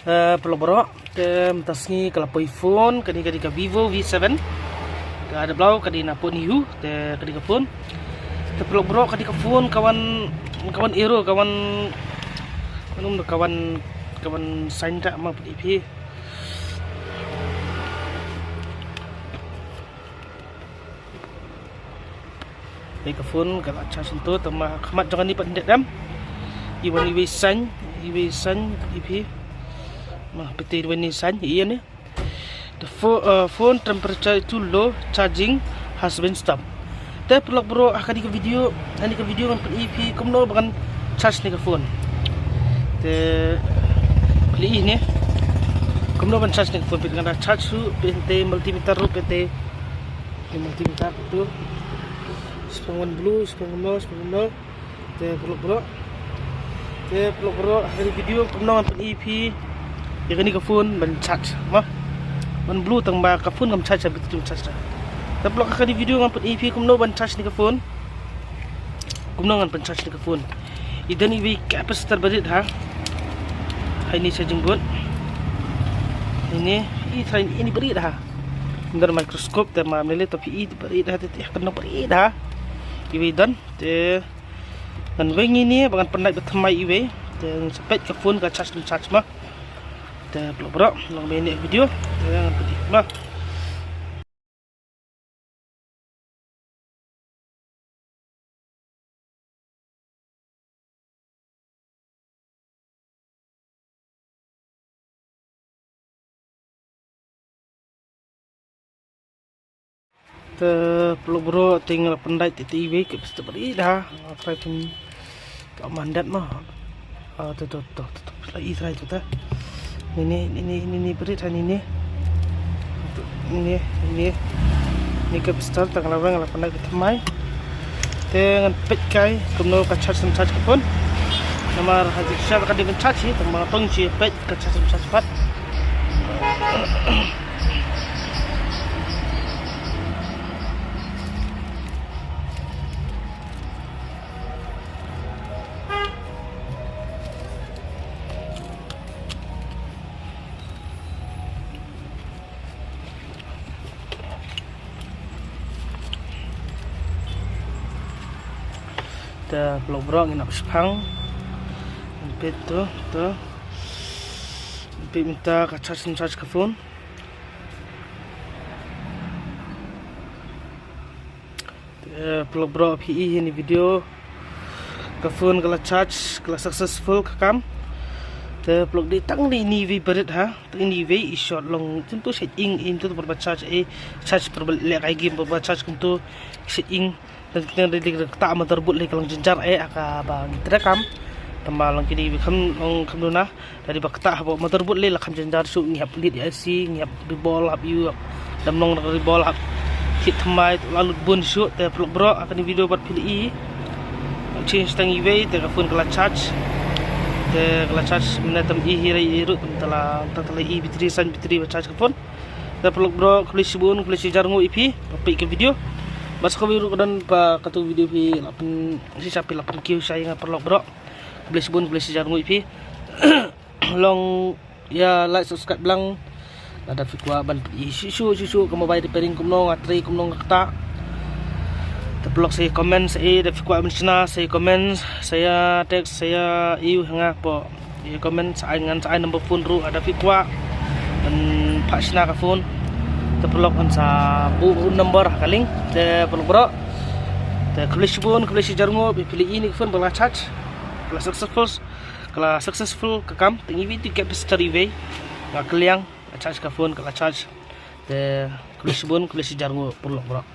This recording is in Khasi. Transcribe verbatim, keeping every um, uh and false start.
Eh, paralok baroh, te mynta sngi ka la poi phone, kane ka dei ka Vivo V seven. Ka da blau, ka dei na pdeng hi, te ka dei ka phone. Te paralok baroh, ka dei ka phone ka wan, ka wan error, ka wan, ka wan, ka wan sign ta ma pdeng phi. Ïa ka phone ka la charge hangto, tang ba ha khmat jong kane pat ym dei dem. I wan iwei sign, iwei sign, i phi. Ma phi te iwei ni sign, ïa ne. The pho-, uh, phone temperature is too low, charging has been stopped. Te paralok baroh, ha kane ka video, ha kane ka video ngan pyni phi kumno ba ngan charge ne ka phone. Te phi ïohi ne. Kumno ban charge ne ka phone, phi ngan da charge ruh, phi te multimeter ruh, phi te Ni multimeter tu. Spang wan blue, spang wan no, spang wan no. Te paralok baroh. Te paralok baroh, ha kane ka video kumno ngan pyni phi ïa kane ka phone ban charge. Ma. Wan blue tang ba ka phone kam charge, ha battery kam charge. Te paralok, ha kane ka video ngan pyni phi kumno ban charge ne ka phone. Kumno ngan pyn charge ne ka phone. I don iwei capacitor barit ha. Ha ine charging board. Ine, i trai ine barit ha. Ym don microscope te ma ym lei lei, to phi i barit ha, te, te, kano barit ha. Iwei don, te ngan weng ine, ba ngan pyndait ba thymmai iwei. Te ngan sa peit ka phone ka charge, ngan charge ma. Te paralok baroh, long ba ine video. Te ngan peit ma. Te paralok baroh, te nga la pyndait te, te iwei ka pista barit ha. Nga try pyn ka mandat ma. Ah, to, to, to, to, to. La i trai to ta. Ni, ni, ni, ni, ni, ni, barit ha ni, ni. Ni, ni, ni. Ni ka pistol tang la weng la pandai ka thymmai. Te ngan peit kai kumno ka charge, charge ka phone. Namar ha jingshisha ka dei ban charge hi, tang ba nga tong shi peit ka charge, charge pat. Te paralok baroh, ngin ap shipang. Peit to, to. Peit mynta ka charge, charge ka phone. Te paralok baroh, phi i ha ine i video ka phone ka la charge, ka la successful ka kam. Te paralok, dei tang ine iwei barit ha, tang ine iwei i short long, kumto shet ing, kumto por ba charge, eh, charge por ba leh kai game, por ba charge kumto shet ing. Te kane dei ka motherboard lei ka long jynjar eh, ha kaba ngi trei kam. Tang ba long kine iwei kham long kham duna. Te dei ba kata haba motherboard lei la kham jynjar shuh, ngi hap leit ïa I C, ngi hap reball, hap ïoh, hap dam long reball, hap kit thymmai, la lut bun shuh. Te paralok baroh, ha kane i video pat phi la i. Change tang iwei, te ka phone ka la charge. Te ka la charge, mynta tam i hi rai i ruh, tam ta la, tam ta la i battery, sign battery ba charge ka phone. Te paralok baroh, khublei shibun, khublei shihajar nguh ïa phi ba peit ka video. Bad sa kawei ruh ka don pat katu video phi la pyn, shisha phi la pynkiew shai ïa nga paralok baroh. Khublei shibun, khublei shihajar nguh ïa phi. Long ïa like, subscribe lang. Lada phi kwah ban pyni shuh shuh shuh shuh ka mobile repairing kumno nga trei, kumno nga ktah. Te paralok sa ïa comment, sa ïa, da phi kwah ban shna sa ïa comment, sa ïa text, sa ïa ïoh ha nga po. Ïa comment, sa ai ngan, sa ai number phone ruh lada phi kwah ban phah shna ka phone. Te paralok ngan sa buh ruh number ha ka link. Te paralok baroh, te khublei shibun, khublei shihajar nguh ba phi la i ïa kane ka phone ba la charge, ba la successful. Ka la successful ka kam, tang iwei tu capacitor iwei. Nga kylliang, ka charge ka phone, ka la charge. Te khublei shibun, khublei shihajar nguh paralok baroh.